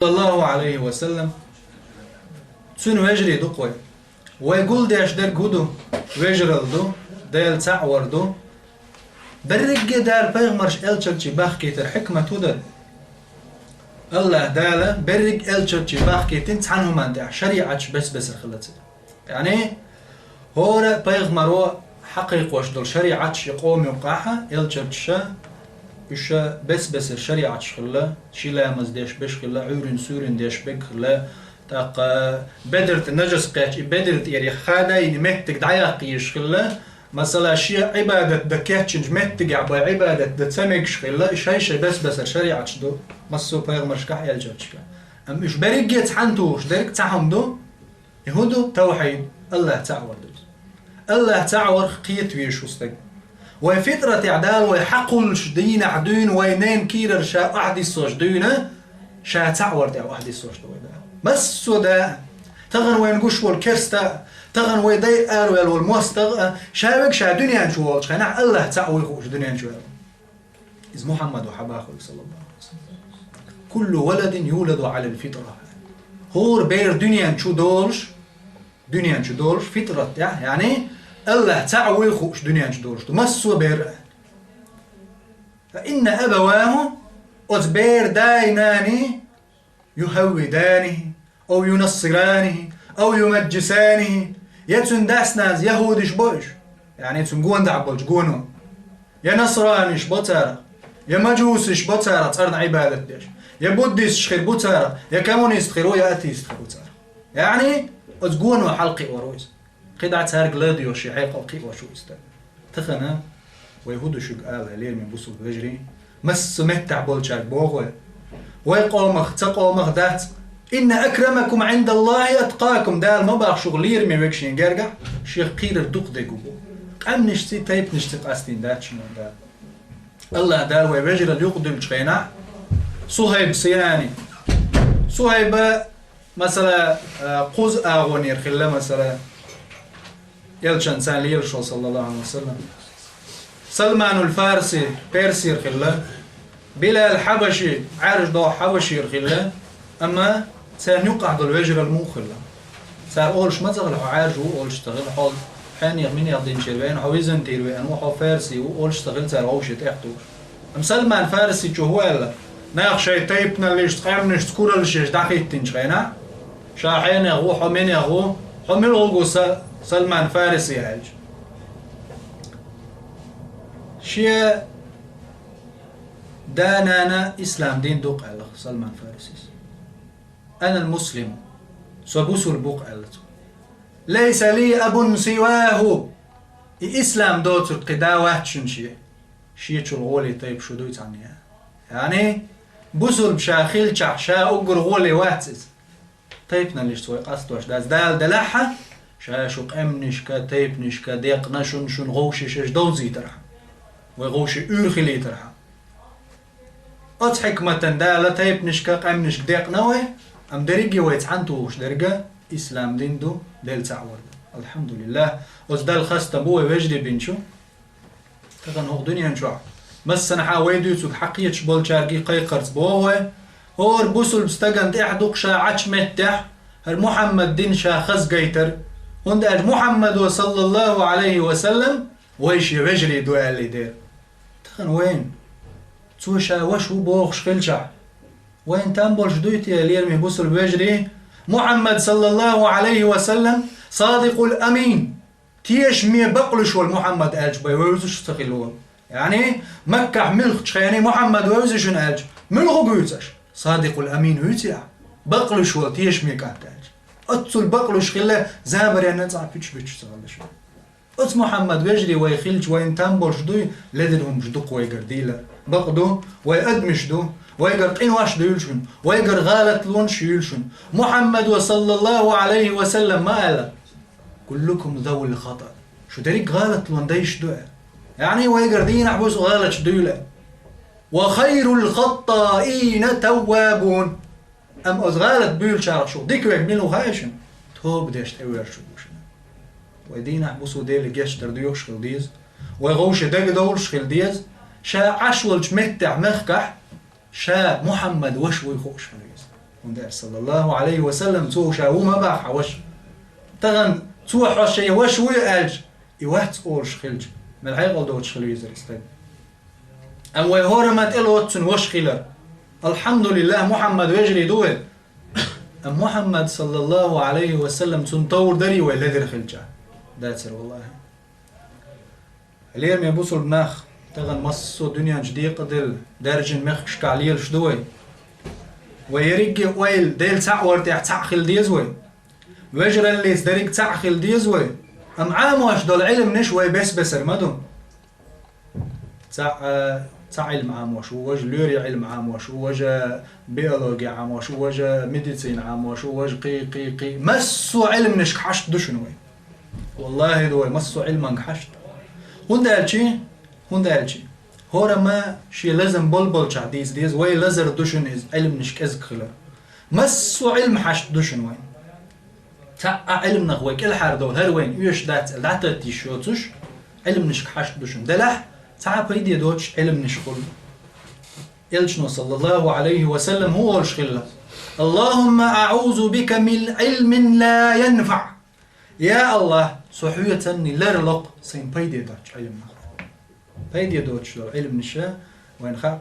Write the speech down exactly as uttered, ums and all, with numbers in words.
саллаллаху Ӏалайхи ва саллам, цуьнан вежарий ду-кх вай. Вай гулдеш дерг хӀун ду? Вежаралла ду, Дела цхьаъ вар ду. Берриге Дала пайхамарш элчанчий бахкийтар хьикмат хӀун дара? АллахӀ Дала берриг элчанчий бахкийтина цхьана хӀуманна тӀехь, шариӀаташ бес-бесара хилла ца. Яъни, хӀора пайхамаро хьакхайкхош долу шариӀаташ и къоман юккъахь, элчанчаша, уьш бес-бесара шариӀаташ хилла, ши ламаз деш берш хилла, Ӏуьйрин-суьйрин деш берг хилла, тӀаккха бедарта нажас кхетча, и бедарта тӀера хадайна меттиг дӀаяккха езаш хилла, масала, шен Ӏибадат дан кечйинчу меттигехь бен Ӏибадат дан ца мегаш хилла, и шай-шай бес-бесара шариӀаташ ду массо а пайхамаршкахь, элчанчашкахь. Амма уьш берриге цхьаьна тухуш дерг цхьа хӀума ду, и хӀун ду? Тавхьид, АллахӀ цхьаъ вар ду иза. АллахӀ цхьаъ варх кхета везаш ву стаг. Вай фитратехь Дала вай хьакхуллучу дийнахь дуьйна, вай ненан кийрара ша охьадиссош дуьйна, ша цхьаъ вар тӀехь охьадиссош ду вай Дала. Массо а да, тахана вайна гуш волу керста а, тахана вай дай араваьлла волу мостагӀа а, ша вега ша дуьнен чу волчу хенахь, АллахӀ цхьаъ вуй хууш дуьнен чу ваьлла. Иза Мухьаммада хьабахийра, саллаллаху Ӏалайхи ва саллам. «Куллу валадин юладу Ӏалал фитра». ХӀора бер дуьнен чу долуш, дуьнен чу долуш, фитрат тӀехь, яъни АллахӀ цхьаъ вуй хууш дуьнен чу долуш ду массо а бер. «Фа инна абаваху», оцу бер дай-наний, «юхьаввиданихи, ав юнассиранихи, ав юмаджжисанихи», я цуьнан дас-нанас яхӀудаш бо уьш, яъни цуьнан гонаха болчу гоно, я насраниш бо царах, я мажусиш бо царах цӀарна Ӏибадат деш, я буддисташ хир бу царах, я коммунист хир ву, я атеист хир ву царах. Яъни, оцу гоно хьалакхиор ву иза. КхидӀа цаьрга ладоьгӀуш шен хьекъал кхиош ву и стаг. Тахана вай хӀун ду шуьга ала, лераме бусулба вежарий? Массо а меттехь болчаьрга боху вай. Вай къомах, цхьа къомах дац. «Инна акрамакум Ӏиндаллахи аткъакум», Дала ма боху шух лераме верг шен гергахь, шех кхерар дукха дерг ву боху. Къаьмнашций, тайпанашций къастийна дац шуна Дала. АллахӀ Дала вай вежаралла юкъадуьллучу хенахь, Сухайб Синаний. Сухайба, масала, а, кхуза агӀонера хилла, масала, элчанца лелаш волу, саллаллаху Ӏалайхи ва саллам. Салманул Фарси, Персера хилла. Билал Хьабаши, Ӏаьржа доху хьабашера хилла. Амма царна юккъахь долу вежаралла муха хилла? Цара олуш ма ца хилла, хьо Ӏаьржа ву олуш ца хилла, хьо хьенех-минех динчуьра веана, хьо византийра веана ву, хьо фарси ву олуш ца хилла, цара вовшийн тӀехтухуш. Амма Салман Фарси чӀогӀа аьлла, нах шайн тайпаналлишца, къаьмнашца кураллаш еш дӀахӀиттинчу хенахь, ша хьенех ву, хьо минех ву, хьо муьлхарг ву Са-, Салман Фарси аьлча. Шен да-нана ислам дин ду-кх аьлла Салман Фарсис. «Анал муслим», со бусулба ву-кх аьлла цо. «Лайса ли абун сиваху», и ислам доцург кхин да вац шуна шен. Шечул гӀоле тайпа шу дуй цхьанне. Яъни, бусулба ша хилчахь, ша уггар гӀоле вац иза. Тайпаналлишца вай къастош дац. Дала делахь а, ша шу къаьмнашка, тайпанашка декъна шуна, шуна гӀовши шаьш довзийтархьама, вай гӀовши уьйр хилийтархьама. Оцу хьикматан Дала тайпанашка, къаьмнашка декъна вай, амма дерриге вай цхьаьна тухуш дерг ислам дин ду, Дела цхьаъ вар ду. АлхьамдулиллахӀ, оцу Далла хастам бу вай вежарий бинчу. Тахана хӀокху дуьнен чохь массанхьа вай дуьйцург хьакхеташ болчаьрга кхайкхарца боху вай, хӀора бусулба стагана тӀехь дукха ша Ӏачу меттехь, хӀара Мухьаммад дин ша хаза гайтар, хӀунда аьлча Мухьаммадо, саллаллаху Ӏалайхи ва саллам, вай шен вежарий ду аьллий дера. Тахана вайна, цо ша ваша ву бохуш хилчахь, вайна там болуш дуй те, лераме бусулба вежарий, Мухьаммад, саллаллаху Ӏалайхи ва саллам, садикъул амин, тешаме бакълуьйш волу Мухьаммад аьлча бен вевзаш ца хилла волу? Яъни, Маккахь муьлххачу хене Мухьаммад вевзий шуна аьлча, муьлха вуьйцу аша? Садикъул амин вуьйций ахь? Бакълуьйш волу тешаме кӀант аьлча. Оццул бакълуьйш хилла, забаренна цкъа пуьчча буьттуш ца хилла шу. Оцу Мухьаммад вежарий вай хилча, вайна там болуш дуй, ледара хӀумаш дукха вайгара дийла. Бакъ ду, вай адамаш ду, вайгара къинош дуьйлу шуна, вайгара гӀалатлонаш юьйлу шуна. Мухьаммадо, саллаллаху Ӏалайхи ва саллам, ма аьлла: «Куллукум завул хата». Шу дерриг гӀалатлон дайш ду аьлла. Яъни вайгара дийнахь бусу гӀалаташ дуьйлу аьлла. «Ва хайрул хаттаина таввабун». Амма оцу гӀалат буьйлучарах шух дика верг мила ву хаьий шуна? Тоба деш тӀевоьрзуш ву шуна. Вай дийнахь бусу Деле гечдар доьхуш хила деза. Вай гӀовше дагадовлуш хила деза. Ша Ӏаш волчу меттехь, мехкахь, ша Мухьаммад ваша вуй хууш хила веза. ХӀунда аьлча, саллаллаху Ӏалайхи ва саллам, цо ша ву ма боху хьан ваша. Тахана цо хьо шен ваша вуй аьлча, и вац олуш хилча, мел хьекъал доцуш хила везара иза тхайна. Амма вай хӀорамма тӀелоцу цуьнан ваша хилар. Алхьамдулиллах, Мухьаммад вежарий ду вай. Амма Мухьаммад, саллаллаху Ӏалайхи ва саллам, цунна товр дарий вай ледара хилча? Дацара, валлахӀи. Лераме бусулба нах, тахана массо а дуьнен чу декъаделла, даьржина мехкашкахь лелаш ду вай. Вай ерриге а ойла Делан цхьаъ вар тӀехь цхьаъ хила деза вай. Вежараллица дерриг цхьаъ хила деза вай. Амма Ӏамош долу Ӏилманаш вай бес-бесара ма ду. Цхьаъ, цхьа Ӏилма Ӏамош ву, важа лоьрийн Ӏилма Ӏамош ву, важа биологи Ӏамош ву, важа медицина Ӏамош ву, важа кхин, кхин, кхин. Массо а Ӏилманашка хьашт ду шуна вай. ВаллахӀи ду вай, массо а Ӏилманга хьашт. ХӀунда аьлча, хӀунда аьлча, хӀорамма шен лазам болболчохь дийца деза, вай лазар ду шуна иза Ӏилманаш кӀезиг хилар. Массо а Ӏилма хьашт ду шуна вайн. Цхьа а Ӏилманах вай кӀелхьардовла, хӀара вайна оьшуш дац аьлла дӀататта йиш йоцуш, Ӏилманашка хьашт ду шуна. Делахь, цхьа а пайде доцуш Ӏилманаш хуьлу. Элчано, саллаллаху Ӏалайхи ва саллам, хӀун олуш хилла? «Аллахумма аӀузу бика мин Ӏилмин ла янфаӀ». Я АллахӀ, со хьоьца ларло-кх сайн пайде доцучу Ӏилманах. Пайде доцуш долу Ӏилманаш вайна хаьа.